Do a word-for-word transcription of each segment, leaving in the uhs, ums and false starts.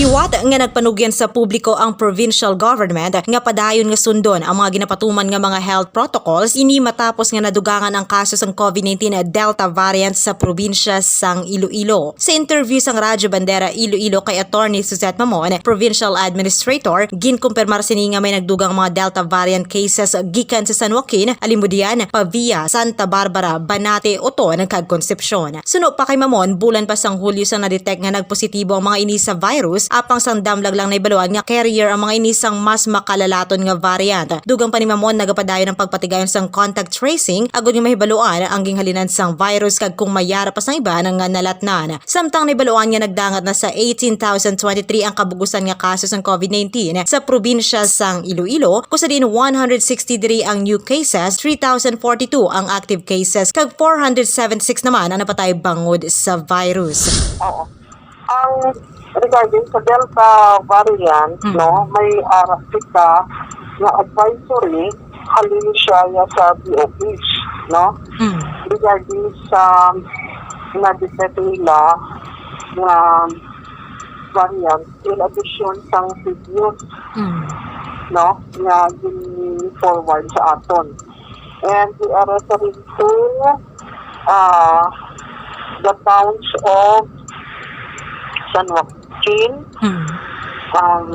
Liwat nga nagpanugyan sa publiko ang provincial government nga padayon nga sundon ang mga ginapatuman nga mga health protocols, ini matapos nga nadugangan ang kaso sang COVID nineteen Delta variant sa probinsya sang Iloilo. Sa interview sang Radyo Bandera Iloilo kay Attorney Suzette Mamon, Provincial Administrator, ginkumpirmar sini nga may nagdugang mga Delta variant cases gikan sa San Joaquin, Alimodian, Pavia, Santa Barbara, Banate, Oton, kag Concepcion. Suno pa kay Mamon, bulan pa sang Hulyo sang na-detect nga nagpositibo ang mga ini sa virus, apang sang damlag lang nahibaluan nga carrier ang mga ini sang mas makalalaton nga variant. Dugang pa ni Mamon, nagapadayon ang pagpatigayon sang contact tracing agod nga mahibaluan ang ginhalinan sang virus kag kung may ara pa sang iban nga nalatnan. Samtang nahibaluan nga nagdangat na sa eighteen thousand twenty-three ang kabugusan nga kaso sang COVID nineteen sa probinsya sang Iloilo, kung sa diin one hundred sixty-three ang new cases, three thousand forty-two ang active cases, kag four hundred seventy-six naman ang napatay bangod sa virus. Oo. Ang regarding sa Delta variant, Mm. no, may ara kita nga advisory halin siya ya sa D O H, no? Mm. Regarding sa na-detect nila nga variant in addition sang fake news, Mm. no, nga gin-forward sa aton. And we are referring to uh, the towns of San Joaquin, Mm. um,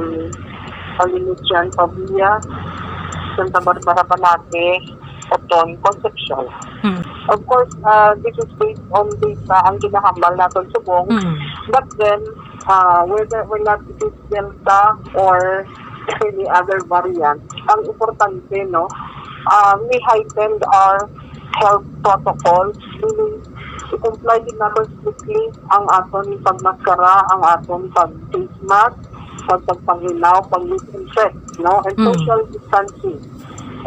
Alimodian, Pavia, Santa Barbara, Banate, Oton, Concepcion. Mm. Of course, uh, this is based on data ang ginahambal naton subong. Mm. But then, uh, whether or not it is Delta or any other variant, ang importante, no, uh, we heightened our health protocols, meaning i-comply din naton strictly ang aton pagmaskara, ang aton pag-face mask, pag pagpanghinaw, pag-disinfect, no, and Mm. social distancing.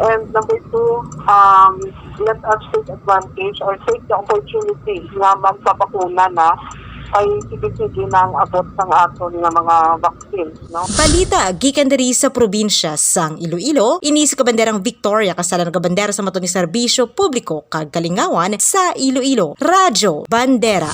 And number two, um, let us take advantage or take the opportunity nga magpabakuna na kay sige-sige na ang abot sang aton nga mga vaccines, no? Balita gikan diri sa probinsya sang Iloilo, ini si Kabanderang Victoria Casala, nagabandera sa Mato ni Serbisyo Publiko kag Kalingawan sa Iloilo, Radyo Bandera.